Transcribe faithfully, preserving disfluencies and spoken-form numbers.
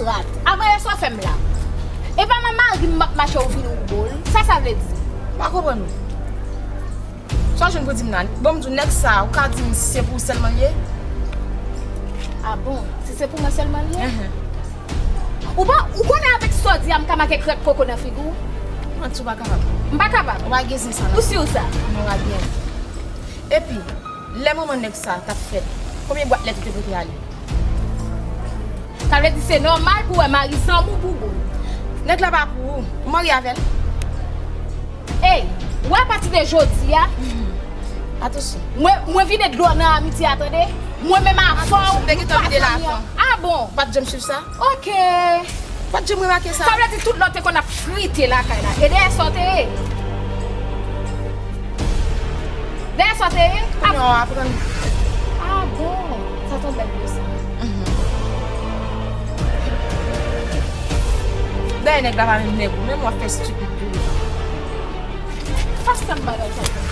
Rat. Avan yè swa fè m la. E pa nan mari m m ap mache ou vin ou bol. Sa sa vle di? M pa konprann ou. Sa w jwenn pou di m la? Bon, m di w nèg sa, ou ka di m si se pou ou sèlman l ye? Ah bon? Si se pou mwen sèlman l ye? Enhen. Ou pa, ou konnen avèk sa w di a, m ka make krèk koko nan figi w? Manti, ou pa kapab. M pa kapab. Ou pa gen zen sa nan. Ou si w sa? Non, w a byen. Epi, lè manman nèg sa t ap fèt, konbyen bwat lèt ou te pote ale? Sa vle di se nòmal pou wè mari zanmi w pou bol. Nèg la pa pou ou. Ou marye avè l? Ey, ou wè apati de jodi a, Atansyon. Mwen, mwen vide dlo nan amitye a, tande. Mwen menm avè w, nou pa fanmi an. Ah bon? Ou pa t janm swiv sa? Ok. Ou pa t janm remake sa? Sa vle di tout lè w te konn ap frite lakay la. E dèyè sa w te ye? Dèyè sa w te ye? Kounye a w aprann. Ah bon? Sa se yon bèl leson. Mhm. Dèyè nèg la pa menm nèg ou, menm w ap fè stupid pou li. Pas sa m bagay sa.